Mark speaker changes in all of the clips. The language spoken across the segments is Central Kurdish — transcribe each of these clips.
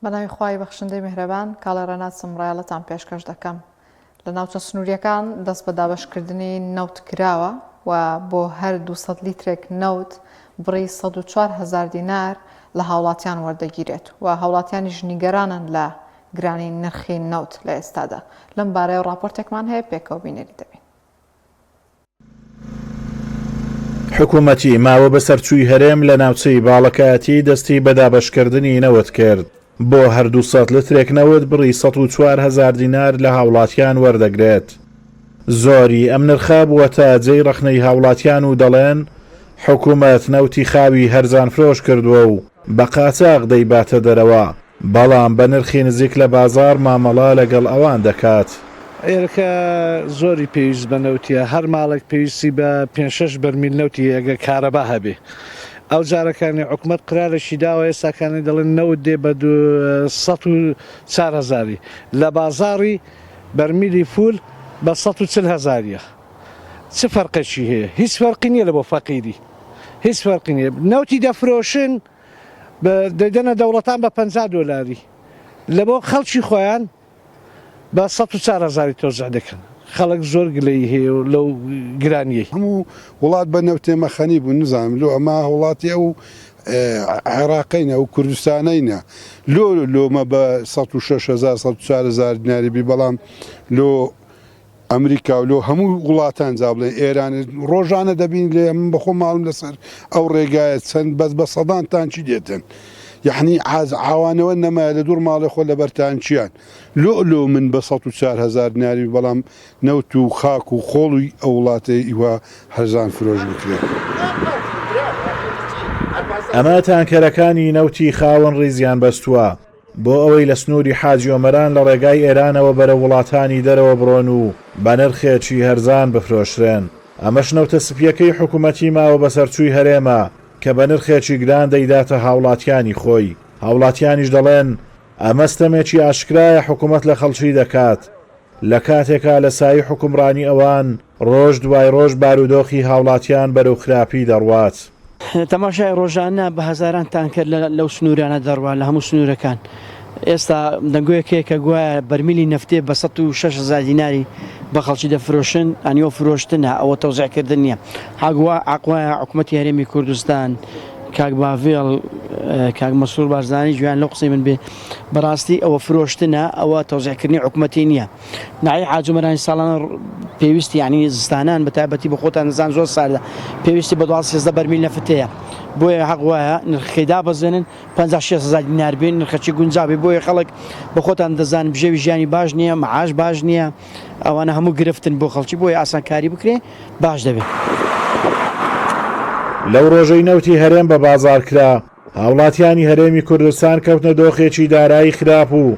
Speaker 1: بەناوی خوای بەخشندەی میهرەبان کاڵێ ڕێناسم ڕایەڵەتان پێشکەش دەکەم. لە ناوچە سنووریەکان دەست بە دابەشکردنی نەوت کراوە و بۆ هەر 200 لیترێک نەوت بڕی 104 هەزار دینار لە هاوڵاتیان وەردەگیرێت و هاوڵاتیانیش نیگەرانن لە گرانی نرخی نەوت لە ئێستادا. لەم بارەیەوە ڕاپۆرتێکمان هەیە پێکەوە بینەری دەبین.
Speaker 2: حکومەتی ماوە بەسەرچووی هەرێم لە ناوچەی باڵەکایەتی دەستی بە دابەشکردنی نەوت کرد، بۆ هەر 200 لترێک نەوت بڕی 104 هەزار دینار لە هاوڵاتیان وەردەگرێت. زۆری ئەم نرخە بووەتە جێی ڕەخنەی هاوڵاتیان و دەڵێن، حکومەت نەوتی خاوی هەرزانفرۆش کردووە و بە قاچاغ دەیباتە دەرەوە. بەڵام بە نرخی نزیک لە بازاڕ مامەڵە لەگەڵ ئەوان دەکات.
Speaker 3: ئێرکە زۆری پێویست بە نەوتیە هەر ماڵێک پێویستی بە پێنج شەش بەرمیل نەوتی هەیە گەر کارەبا هەبێ ئەو جارەکانی حکومەت قرارێکی داوە ئێستاکانی دەڵێن نەوت دێ بە 104 هەزاری لە بازاڕی بەرمیلی فول بە 140 هەزاریە چ فەرقێکی هەیە هیچ فەرقی نییە لە بۆ فەقیری هیچ فەرقی نییە نەوتی دەفرۆشن دەیدەنە دەوڵەتان بە 50 دۆلاری لە بۆ خەڵکی خۆیان بە 104 هەزاری تۆزع دەکەن خەڵک زۆر گلەیی هەیە و لەو گرانیەی.
Speaker 4: هەموو وڵات بە نەوتێ مەخەنی بوو نزانم لۆ ئەمە وڵاتی ئەو عێراقینە ئەو کوردستانەینە لۆ لۆمە بە 106 هزار 104 هزار دیناری بی بەڵام لۆ ئەمریکا و لۆ هەموو وڵاتان جا بڵێن ئێران ڕۆژانە دەبین لێ من بەخۆم ماڵم لەسەر ئەو ڕێگایە چەند بەس بە سەدان تانکی دێتن یەعنی عاز عاوانەوە نەمایە لە دوور ماڵێ خۆ لەبەر تانکیان لۆ لۆ من بە 104 هزار دیناری بەڵام نەوت و خاک و خۆڵی ئەو وڵاتەی ئیوە هەرزان فرۆش بکرێت.
Speaker 2: ئەمە تانکەرەکانی نەوتی خاوەن ڕیزیان بەستووە. بۆ ئەوەی لە سنووری حاجی ئۆمەران لە ڕێگای ئێرانەوە بەرەو وڵاتانی دەرەوە بڕۆن و بە نرخێکی هەرزان بفرۆشرێن. ئەمەش نەوتە سپییەکەی حکومەتی ماوە بەسەرچووی هەرێمە کە بە نرخێکی گران دەیداتە هاوڵاتیانی خۆی. هاوڵاتیانیش دەڵێن، ئەمە ستەمێکی ئاشکرایە حکومەت لە خەڵکی دەکات. لە کاتێکا لە سایەی حوکمڕانی ئەوان ڕۆژ دوای ڕۆژ بارودۆخی هاوڵاتیان بەرەو خراپی دەڕوات.
Speaker 5: تەماشای ڕۆژانە بە هەزاران تانکەر لەو سنوورانە دەڕوا لە هەموو سنوورەکان. ئێستا دەنگۆیەک هەیە کە گوایە بەرمیلی نەفتێ بە 106 هەزار دیناری بە خەڵکی دەفرۆشن، یانی ئەوە فرۆشتنە، ئەوە تەوزیعکردن نییە. حەق وایە حکومەتی هەرێمی کوردستان، کاک باڤێڵ، کاک مەسرور بارزانی گوێیان لەو قسەی من بێ، بەڕاستی ئەوە فرۆشتنە ئەوە تەوزیعکردنی حکومەتی نییە ناحیەی حاجی عومەرانی ساڵانە پێویستی یعنی زستانان بە تایبەتی بە خۆتان دەزان زۆر ساردە پێویستی بە 12 13 بەرمیل نەفت هەیە بۆیە حەق وایە نرخەکەی دابەزێنن 50 60 هەزار دینار بێ نرخەکی گونجاو بێ بۆیە خەڵک بە خۆتان دەزان بژێوی ژیانی باش نییە معاش باش نییە ئەوانە هەموو گرفتن بۆ خەڵکی بۆیە ئاسانکاری بکرێ باش دەبێت.
Speaker 2: لەو ڕۆژەی نەوتی هەرێم بە بازاڕ کرا، هاوڵاتیانی هەرێمی کوردستان کەوتنە دۆخێکی دارایی خراپ و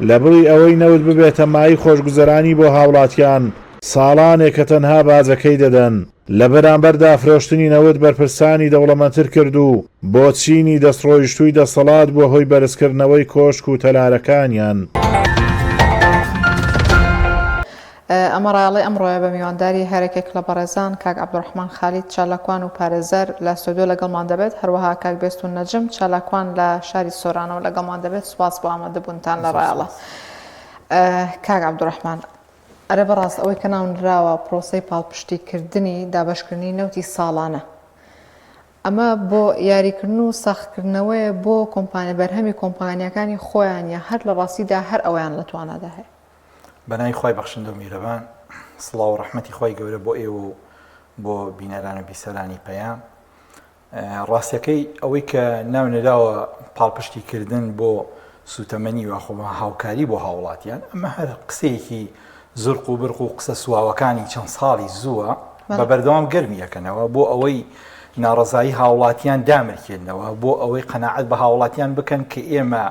Speaker 2: لەبڕی ئەوەی نەوت ببێتە مایەی خۆشگوزەرانی بۆ هاوڵاتیان، ساڵانێکە تەنها باجەکەی دەدەن، لە بەرامبەردا فرۆشتنی نەوت بەرپرسانی دەوڵەمەندتر کرد و بۆ چینی دەستڕۆیشتووی دەسەڵات بووە هۆی بەرزکردنەوەی کۆشک و تەلارەکانیان.
Speaker 1: ئەمە ڕایەڵەی ئەمڕۆیە بە میوانداری هەرەکێک لە بەڕێزان کاک عەبدولڕەحمان خالید چالاکوان و پارێزەر لە ستۆدیۆ لەگەڵمان دەبێت، هەروەها کاک بێستون نەجم چالاکوان لە شاری سۆرانەوە لەگەڵمان دەبێت. سوپاس بۆ ئامادەبوونتان لە ڕایەڵە. کاک عەبدولڕەحمان، ئەرێ بەڕاست ئەوەی کە ناونراوە پرۆسەی پاڵپشتیکردنی دابەشکردنی نەوتی ساڵانە، ئەمە بۆ یاریکردن و ساغکردنەوەیە بۆ کۆمپانیا بەرهەمی کۆمپانیاکانی خۆیان یا هەر لە ڕاستیدا هەر ئەوەیان لە توانادا هەیە؟
Speaker 6: بەناوی خوای بەخشندە و میهرەبان سڵاو و ڕەحمەتی خوای گەورە بۆ ئێوە و بۆ بینەران و بیسەرانی پەیام ڕاستەکەی ئەوەی کە ناونراوە پاڵپشتی کردن بۆ سوتەمەنی واخۆمە هاوکاری بۆ هاوڵاتیان ئەمە هەر قسەیەکی زرق و برق و قسە سواوەکانی چەند ساڵی زووە بە بەردەوام گەرمی ئەەکەنەوە بۆ ئەوەی ناڕزایی هاوڵاتیان دامرکێنەوە بۆ ئەوەی قەنەعەت بە هاوڵاتیان بکەن کە ئێمە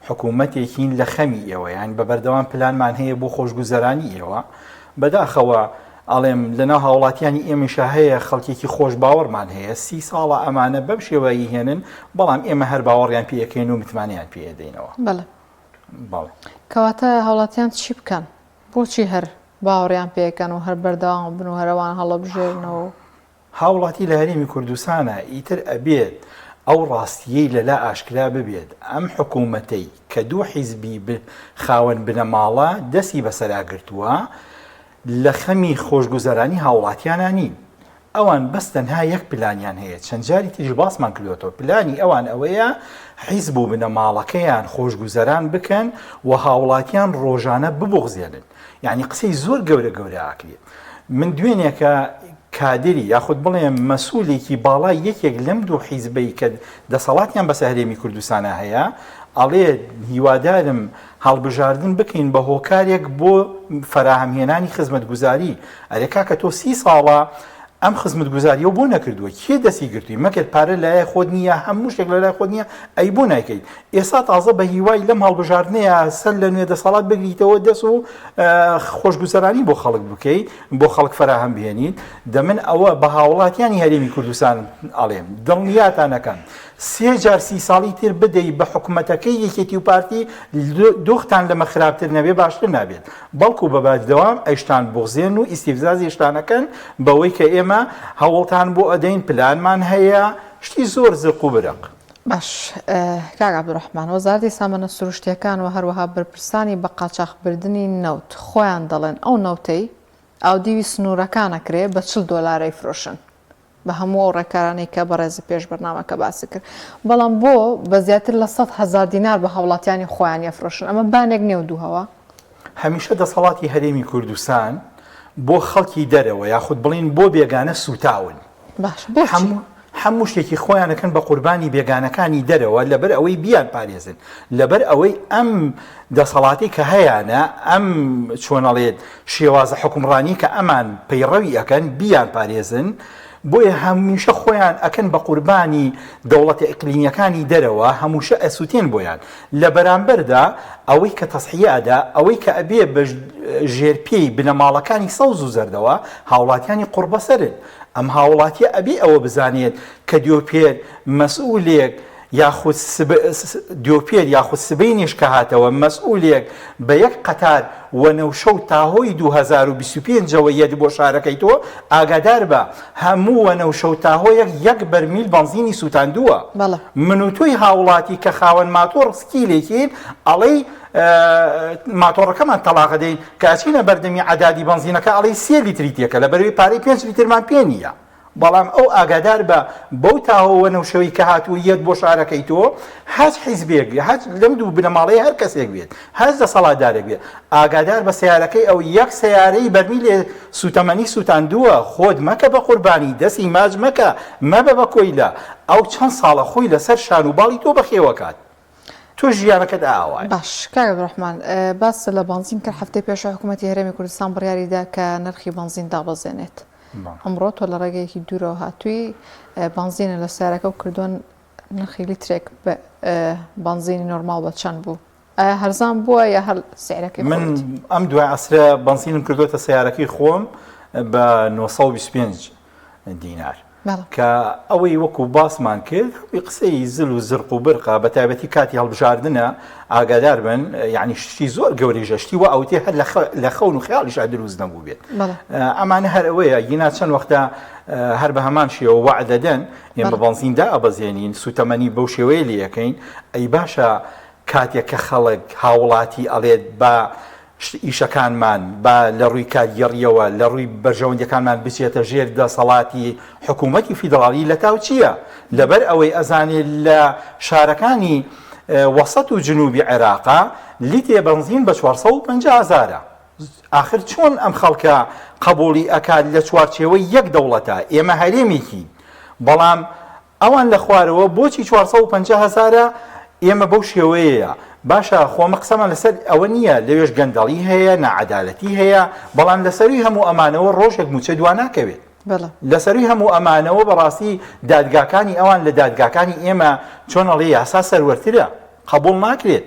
Speaker 6: حکوومەتێکین لە خەمی ئێوە یان بە بەردەوام پلانمان هەیە بۆ خۆشگوزەرانی ئێوە بەداخەوە ئەڵێم لەناو هاوڵاتیانی ئێمەشا هەیە خەڵکێکی خۆش باوەڕمان هەیە سی ساڵە ئەمانە بەم شێوەیی هێنن بەڵام ئێمە هەر باوەڕیان پێ ئەکەین و متمانەیان پێ ئەدەینەوە.
Speaker 1: بەڵێ. بەڵێ. کەواتە هاوڵاتیان چی بکەن؟ بۆچی هەر باوەڕیان پێ ئەکەن و هەر بەردەوام بن و هەر ئەوان هەڵەبژێرنەوە و.
Speaker 6: هاوڵاتی لە هەرێمی کوردستانە ئیتر ئەبێت. ئەو ڕاستییەی لەلا ئاشکرا ببێت ئەم حکوومەتەی کە دوو حیزبی خاوەن بنەماڵە دەستی بەسەرا گرتووە لە خەمی خۆشگوزەرانی هاوڵاتیانا نین. ئەوان بەس تەنها یەک پلانیان هەیە، چەند جاری تریش باسمان کردووەتەوە، پلانی ئەوان ئەوەیە حیزب و بنەماڵەکەیان خۆشگوزەران بکەن و هاوڵاتیان ڕۆژانە ببوغزێنن. یانی قسەی زۆر گەورە گەورە ئاکرێت. من دوێنێکە کادری یاخود بڵێم مەسولێکی باڵای یەکێک لەم دوو حیزبەی کە دەسەڵاتیان بەسە هەرێمی کوردستانە هەیە ئەڵێ هیوادارم هەڵبژاردن بکەین بە هۆکارێک بۆ فەراهەمهێنانی خزمەتگوزاری ئەرێ کاکە تۆ سی ساڵە ئەم خزمەتگوزاریەو بۆ نەکردووە کێ دەستی گرتووی مەگەر پارە لای خۆت نییە هەموو شتێک لە لای خۆت نییە ئەی بۆ نایکەیت ئێستا تازە بە هیوای لەم هەڵبژاردنەیە سەر لە نوێ دەسەڵات بگریتەوە دەست و خۆشگوزەرانی بۆ خەڵک بکەیت بۆ خەڵک فەراهەم بهێنیت دەمن ئەوە بە هاوڵاتیانی هەرێمی کوردستان ئەڵێم دڵنیاتان ئەکەم سێ جار سی ساڵی تر بدەی بە حکومەتەکەی یەکێتی و پارتی دۆختان لەمە خراپتر نەبێ باشتر نابێت بەڵکو بە بەردەوام ئەیشتان بوغزێن و ئیستیفزازیشتان ئەکەن بەوەی کە ئێمە هەوڵتان بۆ ئەدەین پلانمان هەیە شتی زۆر زرق و برق.
Speaker 1: باش کاک عەبدولڕەحمان وەزارەتی سامانە سروشتیەکان و هەروەها بەرپرسانی بە قاچاخ بردنی نەوت خۆیان دەڵێن ئەو نەوتەی ئاودیوی سنورەکان ئەکرێ بە 40 دۆلار ئەیفرۆشن بە هەموو ئەو ڕێکارانەی کە بەڕێزت پێش بەرنامەکە باست کرد بەڵام بۆ بە زیاتر لە 100 هەزار دینار بە هاوڵاتیانی خۆیان ئەفرۆشن ئەمە بانێک نیە و دوو هەوا؟
Speaker 6: هەمیشە دەسەڵاتی هەرێمی کوردستان بۆ خەڵکی دەرەوە یاخود بڵێین بۆ بێگانە سووتاون.
Speaker 1: باشە بۆچی؟
Speaker 6: هەموو هەموو شتێکی خۆیان ئەکەن بە قوربانی بێگانەکانی دەرەوە لەبەر ئەوەی بیان پارێزن لەبەر ئەوەی ئەم دەسەڵاتی کە هەیانە ئەم چۆنەڵێت شێوازە حوکمڕانی کە ئەمان پەیڕەوی ئەکەن بیان پارێزن بۆیە هەمیشە خۆیان ئەکەن بە قوربانی دەوڵەتە ئیقلیمیەکانی دەرەوە هەمووشە ئەسوتێن بۆیان لە بەرامبەردا ئەوەی کە تەزحیە ئەدا ئەوەی کە ئەبێ بە ژێر پێی بنەماڵەکانی سەوز و زەردەوە هاوڵاتیانی قوڕبەسەرن ئەم هاوڵاتیە ئەبێ ئەوە بزانێت کە دیۆپێر مەسئولێک یاخود دیۆپێر یاخود سبەینێش کە هاتەوە مەسئولێک بە یەک قەتار وەنەوشە و تاهۆی 2025 ەوە یەت بۆ شارەکەی تۆ ئاگادار بە هەموو وەنەوشە و تاهۆیەک یەک بەرمیل بەنزینی سوتاندووە
Speaker 1: بەڵێ.
Speaker 6: من و تۆی هاوڵاتی کە خاوەن ماتۆڕ سکیلێکین ئەڵێی ماتۆڕەکەمان تەڵاقەدەین کە ئەچینە بەردەمی عەدادی بەنزینەکە ئەڵێی سێ لیتری تێکە لەبەرئەوەی پارەی پێنج لیترمان پێ نییە بەڵام ئەو ئاگادار بە بەو تاهۆ وەنەوشەوەی کە هاتووە یەت بۆ شارەکەی تۆ هەچ حیزبێک هەچ لەم دوو بنەماڵەیە هەر کەسێک بێت هەچ دەسەڵاتدارێک بێت ئاگادار بە سەیارەکەی ئەو یەک سەیارەی بەرمیلێ سوتەمەنی سوتاندووە خۆت مەکە بە قوربانی دەستی ماچ مەکە مەبە بە کۆیلە ئەو چەند ساڵە خۆی لەسەر شان و باڵی تۆ بەخێوەکات تۆ ژیانەکەت ئاوایە.
Speaker 1: باش کاک عبدالرحمن باست لە بەنزین کرد هەفتەی پێشوو حکوومەتی هەرێمی کوردستان بڕیاری دا کە نرخی بەنزین دابەزێنێت ئەمڕۆ تۆ لە ڕێگەیەکی دوورەوە هاتووی بەنزینە لە سیارەکە و کردووە نرخی لیترێک بەنزینی نۆرماڵ بە چەند بوو ئایا هەرزان بووە یا هەر سعرەکەی
Speaker 6: من ئەم دوای عەسرە بەنزینم کردوێتە سیارەکەی خۆم بە 925 دینار کە ئەوەی وەکو باسمان کرد هەمووی قسەی زل و زرق و برقە بە تایبەتی کاتی هەڵبژاردنە ئاگادار بن یعنی شتی زۆر گەورەیشە شتی وا ئەوتێ هەر لە خەون و خیاڵیشا دروست نەبوو بێت ئەمانە هەر ئەوەیە گینا چەند وەختە هەر بە هەمان شێوە وەعد دەدەن ئێمە بەنزین دائەبەزێنین سوتەمەنی بەو شێوەیە لێ ئەکەین ئەی باشە کاتێک کە خەڵک هاوڵاتی ئەڵێت بە ئیشەکانمان با لە ڕووی کارگێڕییەوە، لە ڕووی بەرژەوەندیەکانمان بچێتە ژێر دەسەڵاتی حکوومەتی فیدڕاڵی لەتاو چییە؟ لەبەر ئەوەی ئەزانێ لە شارەکانی وەسەت و جنوبی عێراقا لیترێ بەنزین بە 450 هەزارە. ئاخر چۆن ئەم خەڵکە قەبووڵی ئەکات لە چوارچێوەی یەک دەوڵەتا، ئێمە هەرێمێکین بەڵام ئەوان لە خوارەوە بۆچی 450 هەزارە ئێمە بەو شێوەیەیە باشە خۆ ئەمە قسەمان لەسەر ئەوە نییە لەوێش گەندەڵی هەیە ناعەدالەتی هەیە بەڵام لەسەروی هەموو ئەمانەوە ڕۆژێک موچە دوا ناکەوێت لەسەروی هەموو ئەمانەوە بەڕاستی دادگاکانی ئەوان لە دادگاکانی ئێمە چۆن ئەڵێ یاسا سەروەرترە قبوڵ ناکرێت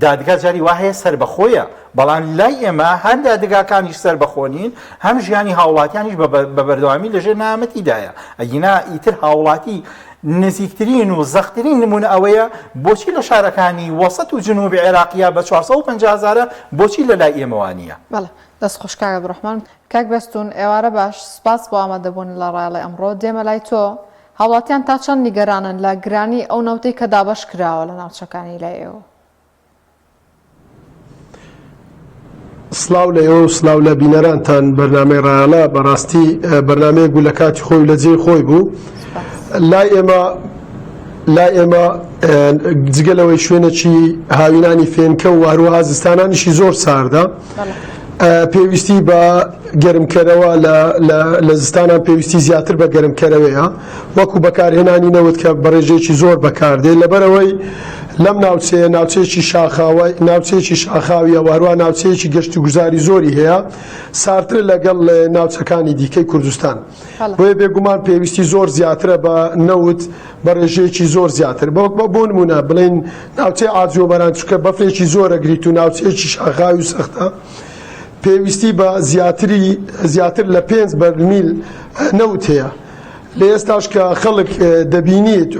Speaker 6: دادگا جاری وا هەیە سەربەخۆیە، بەڵام لای ئێمە هەم دادگاکانیش سەربەخۆ نین، هەم ژیانی هاوڵاتیانیش بە بەردەوامی لەژێر نەهامەتیدایە. ئەگینا ئیتر هاوڵاتی نزیکترین و زەقترین نموونە ئەوەیە بۆچی لە شارەکانی وەسەت و جنوبی عێراقیا بە 450 هەزارە بۆچی لە لای ئێمە وا نییە؟
Speaker 1: بەڵێ دەست خۆش کاک عەبدولڕەحمان. کاک بێستوون ئێوارە باش، سپاس بۆ ئامادەبوونت لە ڕایەڵی ئەمڕۆ. دێمە لای تۆ. هاوڵاتیان تا چەند نیگەرانن لە گرانی ئەو نەوتەی کە دابەش کراوە لە ناوچەکانی لای ئێوە؟
Speaker 7: سڵاو لە ئێوە و سڵاو لە بینەرانتان بەرنامەی ڕایەڵە بەڕاستی بەرنامەیەک بوو لە کاتی خۆی و لە جێی خۆی بوو لای ئێمە لای ئێمە جگە لەوەی شوێنێکی هاوینانی فێنکە و هەروەها زستانانیشی زۆر ساردە پێویستی بە گەرمکەرەوە لە زستانان پێویستی زیاتر بە گەرمکەرەوەیە وەکو بەکارهێنانی نەوت کە بەڕێژەیەکی زۆر بەکاردێ لەبەرەوەی لەم ناوچەیە ناوچەیەکی شاخاوە ناوچەیەکی شاخاویە و هەروە ناوچەیەکی گەشت و گوزاری زۆری هەیە سارترە لەگەڵ ناوچەکانی دیکەی کوردستان بۆیە بێگومان پێویستی زۆر زیاترە بە نەوت بە ڕێژەیەکی زۆر زیاتر بۆ بۆ نمونە بڵین ناوچەی ئاجۆبەران چکە بەفرێکی زۆرە گریت و ناوچەیەکی شاخاوی و سەختە پێویستی بە زیاتری زیاتر لە پێنج بەرمیل نەوت هەیە لە ئێستاش کە خەڵک دەبینیت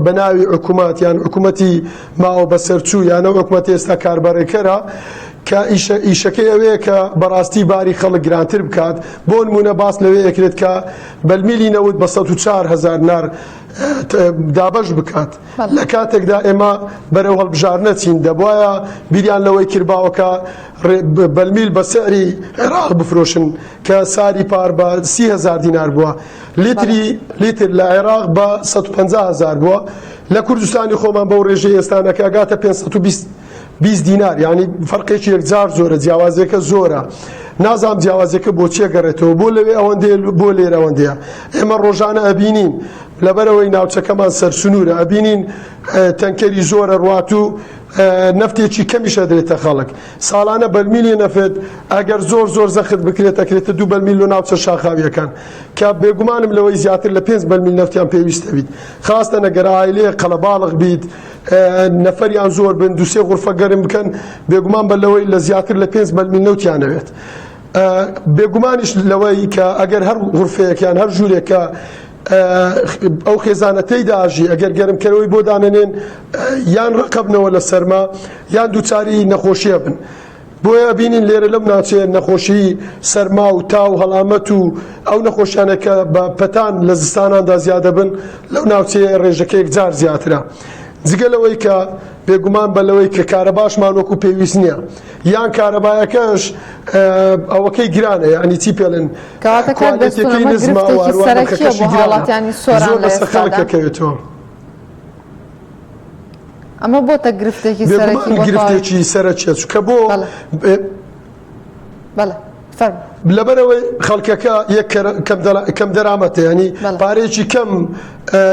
Speaker 7: بە ناوی حکوومەت یان حکوومەتی ماوە بەسەرچوو یانە حکوومەت ئێستا کاربەڕێکەرە کە ئیشە ئیشەکەی ئەوەیە کە بەڕاستی باری خەڵک گرانتر بکات بۆ نمونە باس لەوێ ئەکرێت کە بەرمیلی نەوت بە 104 هەزار نار دابەش بکات لە کاتێکدا ئێمە بەرەو هەڵبژاردنە چین دەبواە بیریان لەوەی کردباوە کە بەرمیل بە سعری عێراق بفرۆشن کە ساری پار بە 30 هەزار دینار بووە لیتری لیتر لە عێراق بە 150 هەزار بووە لە کوردستانی خۆمان بەو ڕێژەی ئێستانەکە ئەگاتە 520 20 دینار یعنی فەرقێکی یەکجار زۆرە جیاوازیەکە زۆرە نازام جیاوازیەکە بۆ چێ گەڕێتەوە بۆ لەوێ ئەوەندەیە بۆ لێرە ئەوەندەیە ئێمە ڕۆژانە ئەبینین لەبەرەوەی ناوچەکەمان سەرسنوورە ئەبینین تەنکەری زۆرە ڕوات و نەفتێکی کەمیش ئەدرێتە خەڵک ساڵانە بەرمیلی نەفت ئەگەر زۆر زۆر زەخت بکرێت ئەکرێتە دوو بەرمیل لۆ ناوچە شاخاویەکان کە بێگومانم لەوەی زیاتر لە پێنج بەرمیل نەفتیان پێویستە بیت خاستە نەگەر ئایلەیە قەلەباڵغ بیت نەفەریان زۆر بن دوسێ غرفە گەرم بکەن بێگومان بە لەوەی لە زیاتر لە پێنج بەرمیل نەوتیان نەوێت بێگومانیش لەوەی کە ئەگەر هەر غرفەیەکیان هەر ژوورێکە ئەو خێزانە تێیدا ئەژی ئەگەر گەرمکەرەوەی بۆ دانەنێن یان ڕقەبنەوە لە سەرما یان دووچاری نەخۆشیە بن. بۆیە بینین لێرە لەم ناوچەیە نەخۆشی سەرما و تا و هەڵامەت و ئەو نەخۆشیانە کە بە پەتان لە زستاناندا زیادە بن لەو ناوچەیە ڕێژەکە یەکجار زیاترە. جگە لەوەی کە بێگومان بە لەوەی کە کارەباشمان وەکو پێویست نییە یان کارەبایەکەش ئەوەکەی گرانە یعنی چی پێڵێن
Speaker 1: کەواتە کاک بێستون
Speaker 7: کوالێتیەکەی
Speaker 1: ئەمە
Speaker 7: نزمە و
Speaker 1: گرفتێکی
Speaker 7: هەروە
Speaker 1: سەرەکیە
Speaker 7: نرخەکەشی
Speaker 1: بۆ
Speaker 7: گرانە
Speaker 1: هاوڵاتیانی سۆران
Speaker 7: زۆر
Speaker 1: لە
Speaker 7: بەسەر خەڵک
Speaker 1: ئێستادا
Speaker 7: ئەکەوێتەوە.
Speaker 1: ئەمە بۆتە گرفتێکی سەرەکی
Speaker 7: بێگومان
Speaker 1: بۆ تەواوی
Speaker 7: گرفتێکی سەرەکیە چونکە بۆ
Speaker 1: بەڵێ بەڵێ فەرموو.
Speaker 7: لەبەرئەوەی خەڵکەکە یەک کەم دەرامەتە ینی پارەیەکی کەم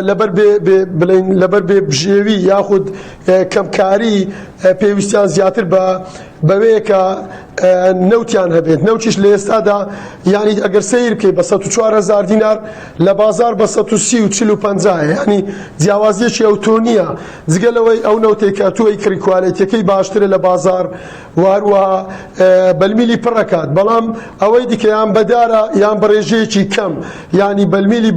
Speaker 7: لەبەر بڵین لەبەر بێ بژێوی یاخود کەمکاری پێویستیان زیاتر بە بەوەیە کە نەوتیان هەبێت نەوتیش لە ئێستادا یعنی ئەگەر سیر بکەیت بە 104 هزار دینار لە بازار بە 130 و 40 ینی جیاوازیەکی ئەو تۆ نییە جگە لەوەی ئەو نەوتێک کە تۆی کڕی کوالێتیەکەی باشترە لە بازار و هەروەها بەلمیلی پڕەکات بەڵام ئەوەی دیکە یان بەدارە یان بە ڕێژەیەکی کەم یانی بەلمیلی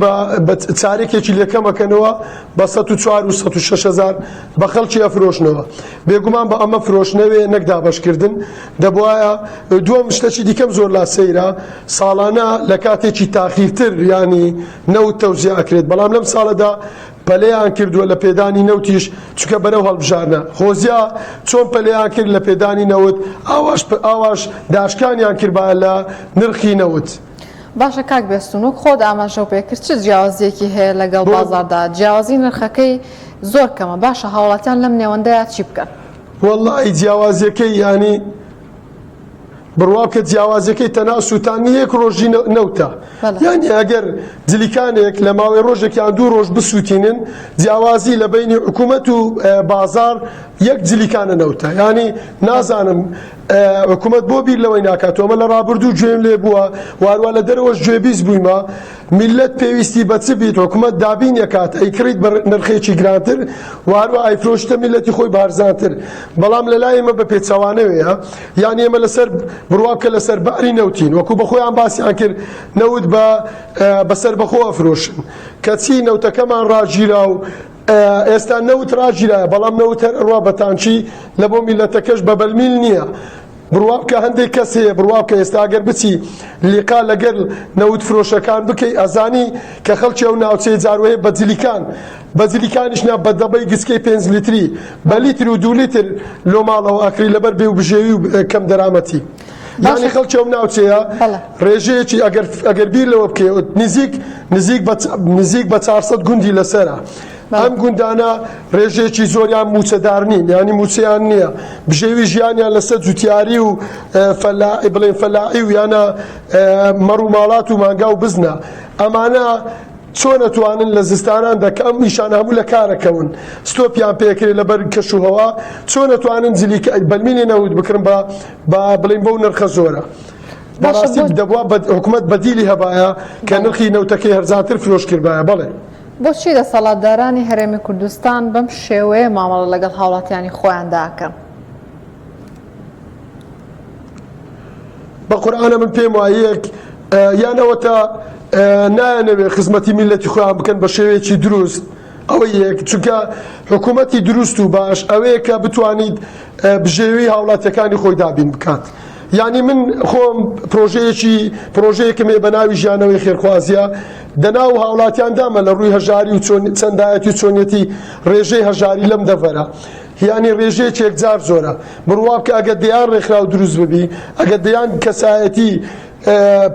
Speaker 7: بە چارێکێکی لێکەمەکەنەوە بە 104 و 106 هزار بە خەڵکی ئەفرۆشنەوە بێگومان بە ئەمە فرۆشنەوێ نەک دابەشکردن دەبواە دووەم شتەکی دیکەم زۆر لا سەیرە ساڵانە لە کاتێکی تاخیرتر ینی نەوت تەوزیع ئەکرێت بەڵام لەم ساڵەدا پەلەیان کردووە لە پێدانی نەوتیش چونکە بەرەو هەڵبژاردنە خۆزیا چۆن پەلەیان کرد لە پێدانی نەوت ئاواش ئاواش داشکانیان کردبایە لە نرخی نەوت.
Speaker 1: باشە کاک بێستون وەک خۆت ئاماژەو پێکرد چ جیاوازیەکی هەیە لەگەڵ
Speaker 7: بۆ
Speaker 1: بازاڕدا جیاوازی نرخەکەی زۆر کەمە باشە هاوڵاتیان لەم نێوەندەیا چی بکەن؟
Speaker 7: وەڵایی جیاوازیەکەی یانی بڕوا بکە جیاوازیەکەی تەنها سووتاندنی یەک ڕۆژی نەوتە یانی ئەگەر جلیکانێک لە ماوەی ڕۆژێک یان دوو ڕۆژ بسووتینن جیاوازی لە بینی حکوومەت و بازار یەک جلیکانە نەوتە ینی نازانم حکوومەت بۆ بیر لەوەی ناکاتەوە ئەمە لە ڕابردوو گوێم لێ بووە واروە لە دەرەوەش گوێبیست بوویمە میللەت پێویستی بە چ بیت حکومەت دابین ئەکات ئەیکڕیت بە نرخێکی گرانتر و هەروە ئەیفرۆشتە میللەتی خۆی بە هەرزانتر بەڵام لە لای ئێمە بە پێچەوانەوەیە یان ئێمە لەسەر بڕوا بکە لەسەر باری نەوتین وەکو بە خۆیان باسیان کرد نەوت بە بەسەر بەخۆ ئەفرۆشن کەچی نەوتەکەمان ڕاگیرا و ئێستا نەوت ڕاگیرایە بەڵام نەوت هەر ئەڕوا بە تانکی لە بۆ میللەتەکەش بە بەرمیل نییە. بڕوا بکە هەندێک کەس هەیە بڕوا بکە ئێستا گەر بچی لیقا لەگەل نەوت فرۆشەکان بکەی ئەزانی کە خەڵکی ئەو ناوچەیە جاروەیە بە جلیکان بە جلیکانیش نا بە دەبەی گچکەی پێنج لیتری بە لیتر و دوو لیتر لۆ ماڵەوە ئەکری لەبەر بێ و بژێوی و کەم دەرامەتی یانی خەڵکی ئەو ناوچەیە ڕێژەیەکی ئەگەر ئەگەر بیر لەوە بکەی نزیک نزیک بە نزیک بە 400 گوندی لەسەرە ئەم گوندانە ڕێژەیەکی زۆریان مووچەدار نین، یانی مووچەیان نییە، بژێوی ژیانیان لەسەر جوتیاری و فەلاحی بڵێن فەلاحی و یانە مەڕ و ماڵات و مانگا و بزنە. ئەمانە چۆن ئەتوانن لە زستاناندا کە ئەم ئیشانە هەموو لە کارەکەون ستۆپیان پێکرێ لەبەر کەش و هەوا چۆن ئەتوانن جلی بەرمیلی نەوت بکڕن بە بە بڵێن بەو نرخە زۆرە؟ بەڕاستی دەبوا حکومەت بەدیلی هەبایە کە نرخی نەوتەکەی هەرزانتر فرۆش کردبایە. بەڵێ.
Speaker 1: بۆچی دەسەڵاتدارانی هەرێمی کوردستان بەم شێوەیە مامەڵە لەگەڵ هاوڵاتیانی خۆیاندا ئەکەن؟
Speaker 7: بە قورئانە من پێم وایە یەک یان ئەوەتا نایانەوێ خزمەتی میللەتی خۆیان بکەن بە شێوەیەکی دروست ئەوە یەک چونکە حکوومەتی دروست و باش ئەوەیە کە بتوانیت بژێوی هاوڵاتیەکانی خۆی دابین بکات یعنی من خۆم پرۆژەیەکی پرۆژەیەکم هەیە بە ناوی ژیانەوەی خێرخوازیە دەناو هاوڵاتیان دامە لە ڕووی هەژاری و چۆن چەندایەتی و چۆنیەتی ڕێژەی هەژاری لەم دەڤەرە یانی ڕێژەیەکی یەکجار زۆرە بڕوا بکە ئەگەر دەیان ڕێکخراو دروست ببی ئەگەر دەیان کەسایەتی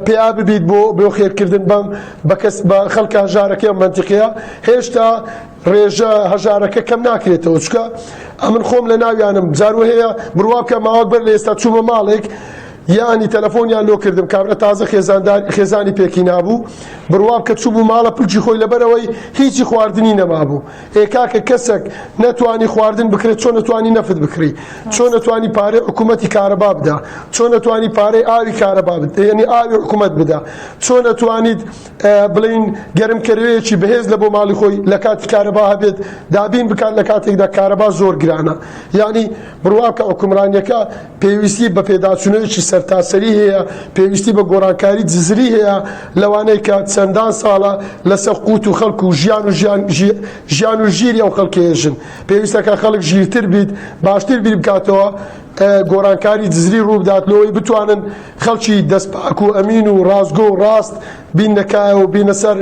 Speaker 7: پیا ببیت بۆ بۆ خێرکردن بەم بە کەس بە خەڵکە هەژارەکەی ئەم مەنتیقەیە هێشتا ڕێژە هەژارەکە کەم ناکرێتەوە چکە ئەمن خۆم لە ناویانم جارو هەیە بڕوا بکە ماوەک بەر لە ئێستا چوومە ماڵێک یانی تەلەفۆنیان لۆ کردم کابرا تازە خێزاندار خێزانی پێکی نابوو بڕوا بکە چوو ماڵە پلکی خۆی لەبەرەوەی هیچی خواردنی نەمابوو ئێ کاکە کەسەک نەتوانی خواردن بکرێت چۆن نەتوانی نەفت بکری چۆن نەتوانی پارەی حکوومەتی کارەبا بدا چۆن نەتوانی پارەی ئاوی کارەبا یعنی ئاوی حکوومەت بدا چۆن نەتوانیت بڵین گەرمکەرەوەیەکی بەهێز لە بۆ ماڵی خۆی لە کاتی کارەبا هەبێت دابین بکات لە کاتێکدا کارەبا زۆر گرانە یعنی بڕوا بکە حوکمڕانیەکە پێویستی بە پێداچوونەوەیەکی سەرتاسەری هەیە، پێویستی بە گۆڕانکاری جزری هەیە، لەوانەی کە چەندان ساڵە لەسەر قوت و خەڵک و ژیان و ژیان ژیان و ژیری ئەو خەڵکەیەژن. پێویستە کە خەڵک ژیرتر بیت، باشتر بیر بکاتەوە، گۆڕانکاری جزری ڕووبدات لۆوەی بتوانن خەڵکی دەست پاک و ئەمین و ڕاستگۆ و ڕاست بیننە کایەوە و بینە سەر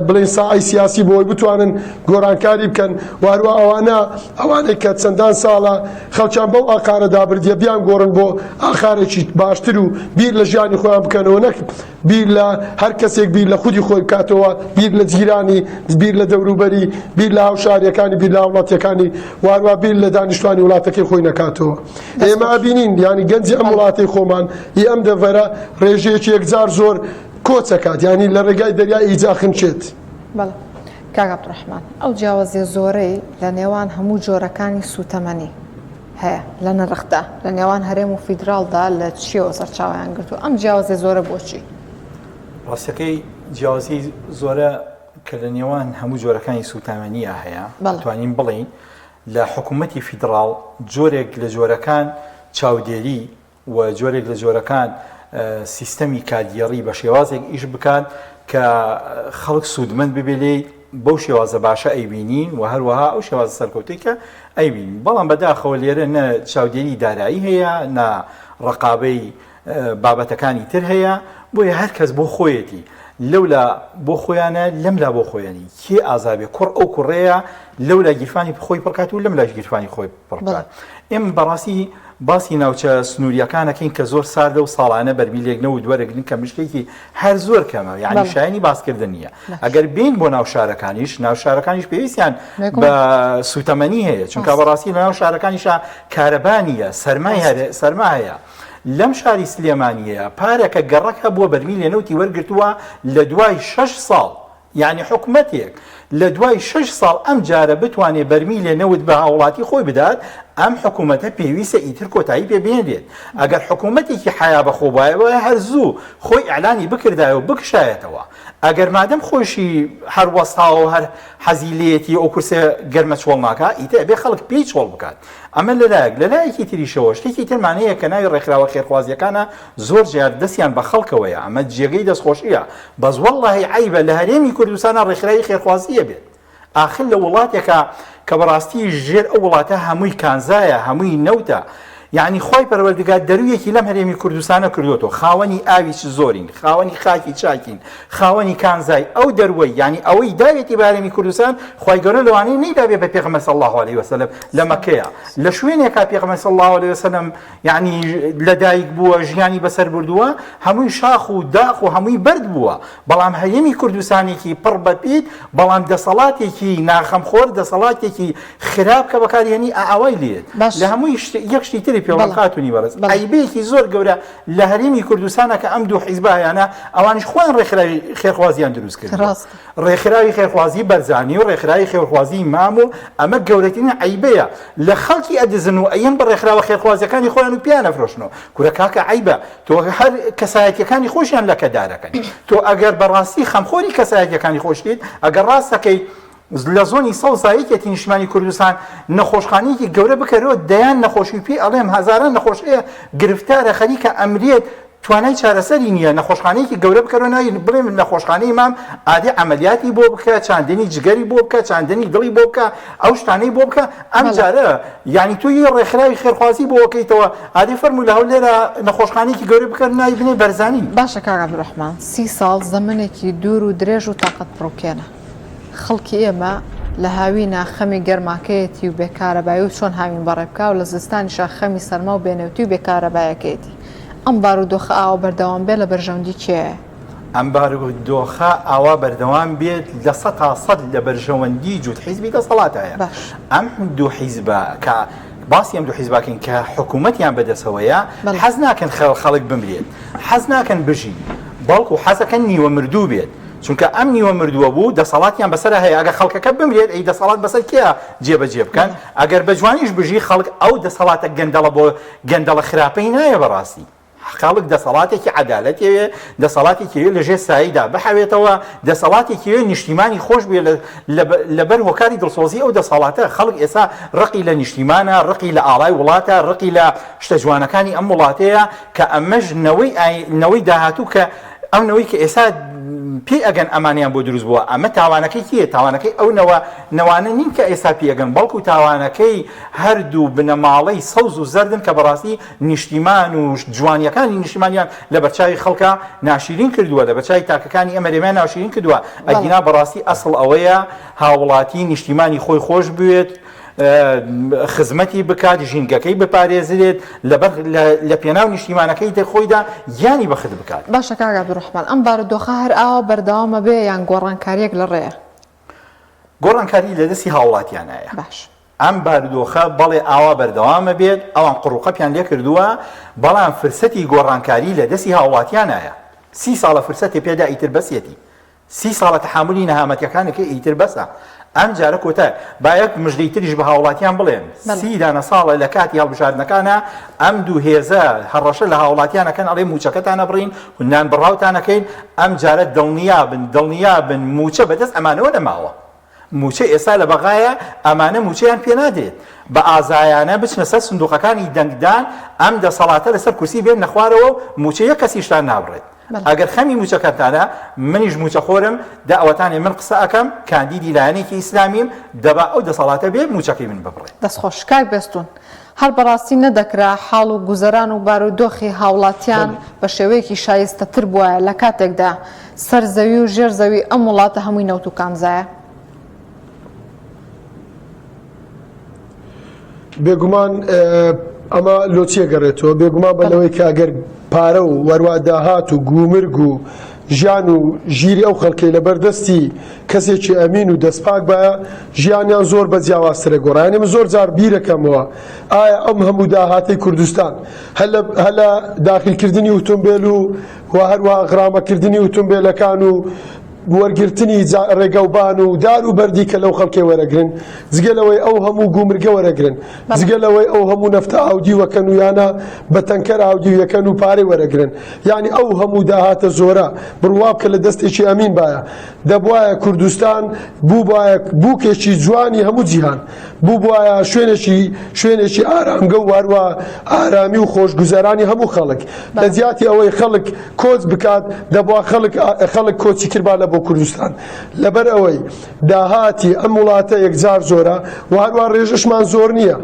Speaker 7: بڵێین ساحەی سیاسی بۆ ئەوەی بتوانن گۆڕانکاری بکەن و هەروە ئەوانە ئەوانەی کە چەندان ساڵە خەڵکیان بەو ئاقارەدا بردیە بیان گۆڕن بۆ ئاقارێکی باشتر و بیر لە ژیانی خۆیان بکەنەوە نەک بیر لە هەر کەسێک بیر لە خودی خۆی بکاتەوە بیر لە جیرانی بیر لە دەوروبەری بیر لە هاوشاریەکانی بیر لە هاوڵاتیەکانی واروا بیر لە دانیشتوانی وڵاتەکەی خۆی نەکاتەوە. ئێمە ئەبینین یانی گەنجی ئەم وڵاتەی خۆمان ئی ئەم دەڤەرە ڕێژەیەکی یەکجار زۆر کۆچ ئەکات یانی لە ڕێگای دەریای ئیجا خنچێت.
Speaker 1: بەڵێ کاک عەبدوڕەحمان ئەو جیاوازیە زۆرەی لە نێوان هەموو جۆرەکانی سووتەمەنی هەیە لە نرخدا لە نێوان هەرێم و فیدراڵدا لە چیەوە سەرچاوەیان گرتووە ئەم جیاوازیە زۆرە بۆچی؟
Speaker 6: ڕاستەکەی جیاوازی زۆرە کە لە نێوان هەموو جۆرەکانی سووتەمەنیە هەیە توانین بڵین لە حکوومەتی فیدڕاڵ جۆرێک لە جۆرەکان چاودێری و جۆرێک لە جۆرەکان سیستەمی کارگێڕی بە شێوازێک ئیش بکات کە خەڵک سوودمەند ببێ لێی بەو شێوازە باشە ئەیبینین و هەروەها ئەو شێوازە سەرکەوتەی کە ئەیبینین بەڵام بەداخەوە لێرە نە چاودێری دارایی هەیە نە ڕقابەی بابەتەکانی تر هەیە بۆیە هەر کەس بۆ خۆیەتی لەولا بۆ خۆیانە لەملا بۆ خۆیانی کێ ئازابێ کوڕ ئەو کوڕەیە لەولا گیرفانی خۆی پڕکات و لەملاش گیرفانی خۆی پڕکات ئێمە بەڕاستی باسی ناوچە سنووریەکانەکەین کە زۆر ساردە و ساڵانە بەرمیلێک نەوت وەرەگرن کە مشتێکی هەر زۆر کەمە یعنی شایانی باسکردن نییە ئەگەر بین بۆ ناو شارەکانیش ناو شارەکانیش پێویستیان بە سوتەمەنی هەیە چونکە بەڕاستی لە ناو شارەکانیشا کارەبانیە سەرمای هەرێ سەرما هەیە لەم شاری سلێمانیەیە پارەکە گەڕەک هەبووە بەرمیلێ نەوتی وەرگرتووە لە دوای شەش ساڵ یانی حکومەتێک لە دوای شەش ساڵ ئەم جارە بتوانێ بەرمیلێ نەوت بە هاوڵاتی خۆی بدات ئەم حکومەتە پێویستە ئیتر کۆتایی پێ بهێنرێت ئەگەر حکومەتێکی حەیا بەخۆ بایە بایە هەر زوو خۆی ئیعلانی بکردایە و بکشایەتەوە ئەگەر مادەم خۆیشی هەر وەستاوە و هەر حەزی لێیەتی ئەو کورسە گەرمە چۆڵ ناکا ئیتر ئەبێ خەڵک پێی چۆڵ بکات ئەمە لەلایەک، لەلایەکی تریشەوە شتێکی ترمان هەیە کە ناوی ڕێکخراوە خێرخوازییەکانە زۆر جار دەستیان بە خەڵکەوەیە، ئەمە جێگەی دەستخۆشییە، بەس وەڵڵاهی عەیبە لە هەرێمی کوردستانا ڕێکخراوی خێرخوازی هەبێت، ئاخر لە وڵاتێکا کە بەڕاستی ژێر ئەو وڵاتە هەمووی کانزایە، هەمووی نەوتە. یەعنی خوای پەروەردگار دەرویەکی لەم هەرێمی کوردستانە کردۆتەوە خاوەنی ئاوی چ زۆرین خاوەنی خاکی چاکین خاوەنی کانزای ئەو دەروەی یعنی ئەوەی داوێتی بە هەرێمی کوردستان خوای گەورە لەوانەیە نەیدابێ بە پێغەمبەر صلی الله علیه وسلم لە مەکەیە لە شوێنێکا پێغەمبەر صلی الله علیه وسلم یعنی لەدایک بووە ژیانی بەسەر بردووە هەمووی شاخ و داخ و هەمووی بەرد بووە بەڵام هەرێمی کوردستانێکی پڕ بە پیت بەڵام دەسەڵاتێکی ناخەمخۆر دەسەڵاتێکی خراپ کە بەکارهێنی ئاوای لێت
Speaker 1: باش.
Speaker 6: لە هەمووی شت یەک شتی تری پێ بڵێم
Speaker 1: بەڵێ.
Speaker 6: خاتوونی بەڕێز
Speaker 1: بەڵێ.
Speaker 6: عەیبەیەکی زۆر گەورە لە هەرێمی کوردستانە کە ئەم دوو حیزبە هەیانە ئەوانیش خۆیان ڕێکخراوی خێرخوازیان دروست کردووە
Speaker 1: ڕاستە.
Speaker 6: ڕێکخراوی خێرخوازی بەرزانی و ڕێکخراوی خێرخوازی مام و ئەمە گەورەترین عەیبەیە لە خەڵکی ئەدزن و ئەیەن بە ڕێکخراوە خێرخوازیەکانی خۆیان و پێیان ئەفرۆشنەوە کورە کاکە عەیبە تۆ هەر کەسایەتیەکانی خۆشیان لەکەدارەکەن تۆ ئەگەر بەڕاستی خەمخۆری کەسایەتیەکانی خۆشتیت ئەگەر ڕاستەکەی لە زۆنی سەوزدا یەکێتی نیشتمانی کوردستان نەخۆشخانەیەکی گەورە بکەرەوە دەیان نەخۆشی پێ ئەڵێم هەزاران نەخۆش هەیە گرفتارە خەریکە ئەمرێت توانای چارەسەری نییە نەخۆشخانەیەکی گەورە بکەرەوە ناوی بڵێم نەخۆشخانەی مام ئادی عەمەلیاتی بۆ بکە چاندنی جگەری بۆ بکە چاندنی دڵی بۆ بکە ئەو شتانەی بۆ بکە ئەم جارە یعنی تۆ یە ڕێکخراوی خێرخوازی بۆ ئەکەیتەوە ئادی فەرموو لە هەولێرە نەخۆشخانەیەکی گەورە بکە ناوی بنێ بەرزانی.
Speaker 1: باشە کاک عەبدولڕەحمان سی ساڵ زەمەنێکی دوور و درێژ و تاقەت پڕوکێنە. خەڵکی ئێمە لە هاوینا خەمی گەرماکەیەتی و بێ کارەبایی و چۆن هاوین بەڕێ بکا و لە زستانیشا خەمی سەرما و بێ نەوتی و بێ کارەبایەکەیەتی. ئەم بارودۆخە ئاوا بەردەوام بێ لە بەرژەوندی کێیە؟
Speaker 6: ئەم بارودۆخە ئاوا بەردەوام بێت 100% لە بەرژەوەندی جووت حیزبی دەسەڵاتایە.
Speaker 1: باش.
Speaker 6: ئەم دوو حیزبە کە باسی ئەم دوو حیزباکەین کە حکوومەتیان بەدەسەوەیە
Speaker 1: بەڵێ.
Speaker 6: حەز ناکەن خەڵک بمرێت، حەز ناکەن بژی، بەڵکو حەزەکەن نیوە مردوو بێت. چونکە ئەم نیوە مردووە بوو دەسەڵاتیان بەسەرا هەیە ئەگەر خەڵکەکە بمرێت ئەی دەسەڵات بەسەر کێیا جێبەجێ بکەن ئەگەر بە جوانیش بژی خەڵک ئەو دەسەڵاتە گەندەڵە بۆ گەندەڵە خراپەی نایە بەڕاستی خەڵک دەسەڵاتێکی عەدالەتێوێ دەسەڵاتێکی وێ لەژێر سایدا بحەوێتەوە دەسەڵاتێکی وێ نیشتیمانی خۆش بێ لەبەر هۆکاری دڵسۆزی ئەو دەسەڵاتە خەڵک ئێستا ڕقی لە نیشتیمانە ڕقی لە ئاڵای وڵاتە ڕقی لە شتە جوانەکانی ئەم وڵاتەیە کە ئەمەش نەوەی نەوەی داهاتوو کە ئەو نەوەی کە ئێستا پێی ئەگەن ئەمانیان بۆ دروست بووە ئەمە تاوانەکەی کێیە تاوانەکەی ئەو نەوە نەوانە نین کە ئێستا پێی ئەگەن بەڵکو تاوانەکەی هەردوو بنەماڵەی سەوز و زەردن کە بەڕاستی نیشتیمان و جوانیەکانی نیشتیمانیان لە بەرچاوی خەڵکا ناشیرین کردووە لە بەرچاوی تاکەکانی ئەم هەرێمیان ناشیرین کردووە ئەگینا بەڕاستی ئەسڵ ئەوەیە هاوڵاتی نیشتیمانی خۆی خۆش بوێت خزمەتی بکات، ژینگەکەی بپارێزرێت، لەبەر لە پێناو نیشتیمانەکەی خۆیدا گیانی بەخت بکات.
Speaker 1: باشە کاک عەبدولڕەحمان ئەم بارودۆخە هەر ئاوا بەردەوام ئەبێ یان گۆڕانکاریەک لە ڕێیە؟
Speaker 6: گۆڕانکاری لە دەستی هاوڵاتیانایە.
Speaker 1: باش.
Speaker 6: ئەم بارودۆخە بەڵێ ئاوا بەردەوام ئەبێت، ئەوان قڕوقەپیان لێکردووە، بەڵام فرسەتی گۆڕانکاری لە دەستی هاوڵاتیانایە. سی ساڵە فرسەتی پێدا ئیتر بەسیەتی. سی ساڵە تەحامولی نەهامەتیەکانەکەی ئیتر بەسە ئەم جارە کۆتا با یەک مژدەی تریش بە هاوڵاتیان بڵێم سی دانە ساڵە لە کاتی هەڵبژاردنەکانە ئەم دوو هێزە هەڕەشە لە هاوڵاتیان ئەکەن ئەڵێ موچەکەتان ئەبڕین نان بڕاوتان ئەکەین ئەم جارە دڵنیابن دڵنیابن موچە بەدەست ئەمانەوە نەماوە موچە ئێستا لە بەغایە ئەمانە موچەیان پێ نادرێت بە ئازایانە بچنە سەر سندوقەکانی دەنگدان ئەم دەسەڵاتە لەسەر کورسی بێننە خوارەوە و موچە یەک کەسیشتان نابڕێت ئەگەر خەمی موچەکەتانە منیش موچەخۆرم دە ئەوەتانێ من قسە ئەکەم کاندیدی لایەنێکی ئیسلامیم دەبا ئەو دەسەڵاتە بێ موچەکەی من ببڕێت.
Speaker 1: دەست خۆش کاک بێستون. هەر بەڕاستی نەدەکرا حاڵ و گوزەران و بارودۆخی هاوڵاتیان بە شێوەیەکی شایستەتر بوایە لە کاتێکدا سەر زەوی و ژێر زەوی ئەم وڵاتە هەمووی نەوت و کانزایە؟
Speaker 7: بێگومان ئەمە لۆچیە گەڕێتەوە بێگومان بە لەوەی کە ئەگەر پارە و وەروا داهات و گومرگ و ژیان و ژیری ئەو خەڵکەی لە بەردەستی کەسێکی ئەمین و دەستپاک بایە ژیانیان زۆر بە جیاوازترە گۆڕانی من زۆر جار بیرەکەمەوە ئایا ئەم هەموو داهاتەی کوردستان هەر لە داخلکردنی ئوتومبێل و و هەروەها غرامەکردنی ئوتومبێلەکان و وەرگرتنی ڕێگەوبان و دار و بەردی کە لەو خەڵکێ وەرەگرن جگە لەوەی ئەو هەموو گومرگە وەرەگرن جگە لەوەی ئەو هەموو نەفتە ئاودیوەکەن و یانە بە تەنکەر ئاودیویەکەن و پارەی وەرەگرن یعنی ئەو هەموو داهاتە زۆرە بڕوا بکە لە دەستێکی ئەمین بایە دەبوایە کوردستان بووبایە بووکێکی جوانی هەموو جیهان بووبوایە شوێنێکی شوێنێکی ئارامگە و هەروە ئارامی و خۆشگوزەرانی هەموو خەڵک لە جیاتی ئەوەی خەڵک کۆچ بکات دەبوا خەڵک خەڵک کۆچی کردبا لە. بۆ کوردستان لەبەر ئەوەی داهاتی ئەم وڵاتە یەکجار زۆرە و هەروە ڕێژەشمان زۆر نییە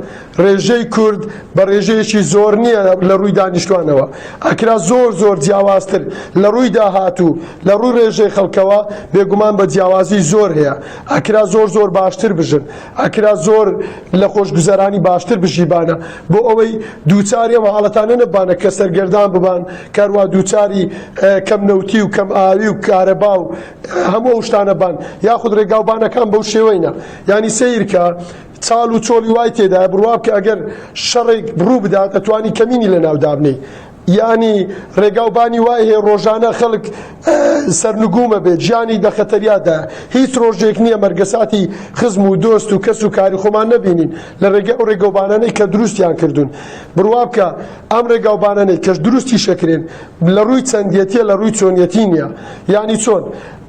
Speaker 7: ڕێژەی کورد بە ڕێژەیەکی زۆر نییە لە ڕووی دانیشتوانەوە ئەکرا زۆر زۆر جیاوازتر لە ڕووی داهات و لە ڕووی ڕێژەی خەڵکەوە بێگومان بە جیاوازی زۆر هەیە ئەکرا زۆر زۆر باشتر بژن ئەکرا زۆر لە خۆشگوزەرانی باشتر بژیبانە بۆ ئەوەی دووچاری ئەم حاڵەتانە نەبانە کە سەرگەردان ببان کەروا دووچاری کەم نەوتی و کەم ئاوی و کارەبا و هەموو ئەو شتانە بان یاخود ڕێگاوبانەکان بەو شێوەینە یانی سەیرکە چاڵ و چۆڵی وای تێدایە بڕوا بکە ئەگەر شەڕێک ڕوو بدات ئەتوانی کەمینی لە ناو دابنێی یانی ڕێگا و بانی وای هەیە ڕۆژانە خەڵک سەرنگومە بێت ژیانی دە خەتەریادایە هیچ ڕۆژێک نییە مەرگەساتی خزم و دۆست و کەس و کاری خۆمان نەبینین لە ڕێگە ئەو ڕێگەوبانانەی کە دروستیان کردوون بڕوا بکە ئەم ڕێگاوبانانەی کەش دروستی شەکرێن لە ڕووی چەندێتیە لە ڕووی چۆنیەتی نییە یانی چۆن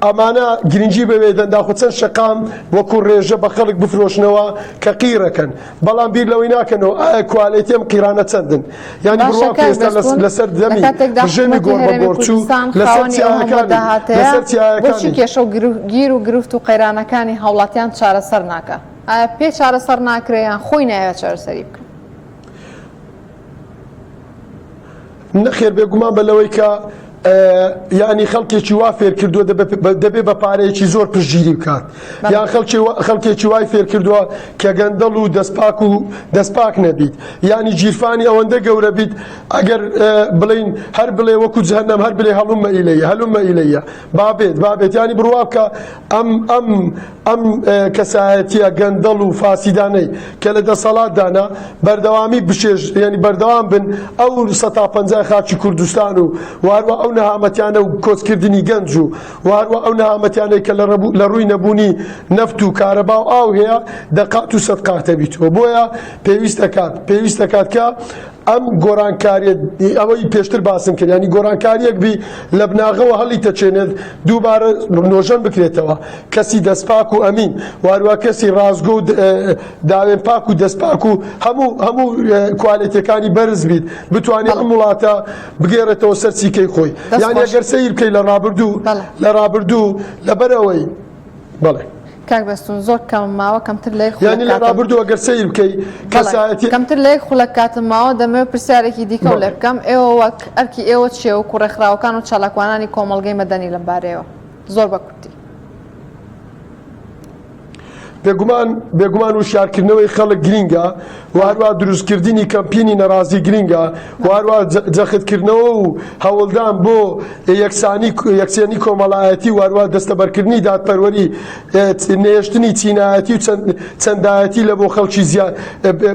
Speaker 7: ئەمانە گرنگی بەوێ دەن داخۆ چەند شەقام وەکو ڕێژە بە خەڵک بفرۆشنەوە کە قیرەکەن بەڵام بیر لەوەی ناکەنەوە ئایا کوالێتی ئەم قیرانە چەندن یانی
Speaker 1: باشە
Speaker 7: بڕوا بکە
Speaker 1: کاک
Speaker 7: ئێستا
Speaker 1: بێستون
Speaker 7: لەسەر
Speaker 1: لە
Speaker 7: دەمی
Speaker 1: کاتێکدا
Speaker 7: ڕژێمی
Speaker 1: حکومەتی
Speaker 7: گۆڕ بە
Speaker 1: هەرێمی
Speaker 7: گۆڕ چوو
Speaker 1: کوردستان
Speaker 7: لەسەر
Speaker 1: خاوەنی ئەو هەموو
Speaker 7: چیایەکانی
Speaker 1: داهاتەیە
Speaker 7: لەسەر
Speaker 1: بۆچی
Speaker 7: چیایەکانی
Speaker 1: کێشە و گیر و گرفت و قەیرانەکانی هاوڵاتیان چارەسەر ناکا ئایا پێ چارەسەر ناکرێ یان خۆی نایەوێت چارەسەری بکا؟
Speaker 7: نەخێر بێگومان بە لەوەی کە یانی خەڵکێکی وا فێر کردووە دەبێ بە پارەیەکی زۆر پشتگیری بکات یان خەڵکی خەڵکێکی وای فێر کردووە کە گەندەڵ و دەستپاک و دەستپاک نەبیت یانی گیرفانی ئەوەندە گەورە بیت ئەگەر بڵین هەر بڵێ وەکو جەهەنەم هەر بلێ هەڵومە ئیلەیە هەلومە ئیلەیە بابێت بابێت ینی بڕوا بکە ئەم ئەم ئەم کەسایەتیە گەندەڵ و فاسیدانەی کە لە دەسەڵاتدانە بەردەوامی بچێژ یعنی بەردەوام بن ئەو سەتا پەنجای خاکی کوردستان و واروا ئەو نەهامەتیانە و کۆچکردنی گەنج و واروا ئەو نەهامەتیانەی کە لە ڕووی نەبوونی نەفت و کارەبا و ئاو هەیە دەقات و سەد قات دەبیتەوە بۆیە پێویست دەکات پێویست دەکات کە ئەم گۆرانکاریە ئەوەی پێشتر باسم کرد ینی گۆرانکاریەک بی لە بناغەوە هەڵی تەچێنێت دووبارە نۆژەن بکرێتەوە کەسی دەستپاک و ئەمین واروا کەسی ڕاستگۆ و داوێن پاک و دەستپاک و هەموو هەموو کوالێتەکانی بەرز بیت بتوانێت ئەم وڵاتە بگێڕێتەوە سەر چیکەی خۆی یان ئەگەر سەیر بکەی لە ڕابردوو لە ڕابردوو لەبەرەوەی بەڵێ.
Speaker 1: کاک بەستون زۆر کەمم ماوە کەمتر لە یەک خولەک
Speaker 7: یانی لە
Speaker 1: کاتم
Speaker 7: ڕابردوو ئەگەر سەیر بکەی
Speaker 1: بەڵێ
Speaker 7: کەسایەتی
Speaker 1: کەمتر لە یەک خولەک کاتم ماوە دەمەوێت پرسیارێکی دیکەو لێ
Speaker 7: بەڵێ.
Speaker 1: بکەم ئێوە وەک ئەرکی ئێوە چییە وەکو ڕێکخراوەکان و چالاکوانانی کۆمەڵگەی مەدەنی لەم بارەیەوە زۆر بە کورتی.
Speaker 7: بێگومان بێگومان وشیارکردنەوەی خەڵک گرینگە و هەروە دروستکردنی کەمپینی نەڕازی گرینگە و هەروە جەختکردنەوە و هەوڵدان بۆ یەکسانی یەکسانی کۆمەڵایەتی و هەروە دەستەبەرکردنی دادپەروەری نەهێشتنی چینایەتی و چەندایەتی لە بۆ خەڵکی زیاد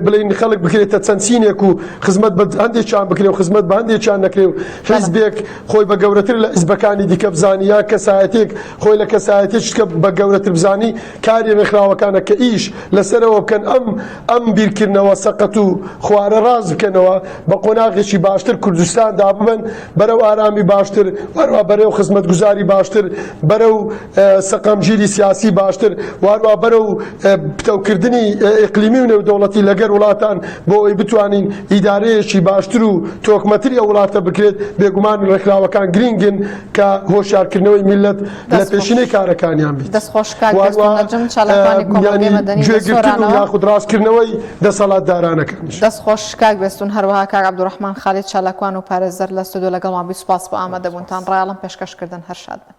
Speaker 7: بڵێین خەڵک بکرێتە چەند چینێک و خزمەت بە هەندێکیان بکرێ و خزمەت بە هەندێکیان نەکرێ و حیزبێک خۆی بە گەورەتر لە حیزبەکانی دیکە بزانی یا کەسایەتێک خۆی لە کەسایەتێکی کە بە گەورەتر بزانی کاری ڕێکخراوەکانە کە ئیش لەسەرەوە بکەن ئەم ئەم بیرکردنەوە سەقەت و خوارە ڕاست بکەنەوە بە قۆناغێکی باشتر کوردستاندا ببەن بەرەو ئارامی باشتر وەروە بەرەو خزمەتگوزاری باشتر بەرەو سەقامگیری سیاسی باشتر واروا بەرەو پتەوکردنی ئیقلیمی و نێودەوڵەتی لەگەر وڵاتان بۆ ئەوەی بتوانین ئیدارەیەکی باشتر و تۆکمەتری ئەو وڵاتە بکرێت بێگومان ڕێکخراوەکان گرینگن کە هۆشیارکردنەوەی میللەت لە پێشینەی کارەکانیان بیت
Speaker 1: دەست خۆش کاک بێستون نەجم چالاکوانی کۆمەڵگەی مەدەنی لە
Speaker 7: گوێگرتن و
Speaker 1: سۆرانەوە.
Speaker 7: یاخود ڕاستکردنەوەی دەسەڵاتدارانەکانیش.
Speaker 1: دەست خۆش کاک بێستون هەروەها کاک عەبدولڕەحمان خالید چالاکوان و پارێزەر لە ستۆدیۆ لەگەڵمان بووی سوپاس بۆ ئامادەبوونتان ڕایەڵم پێشکەش کردن هەر شاد بن.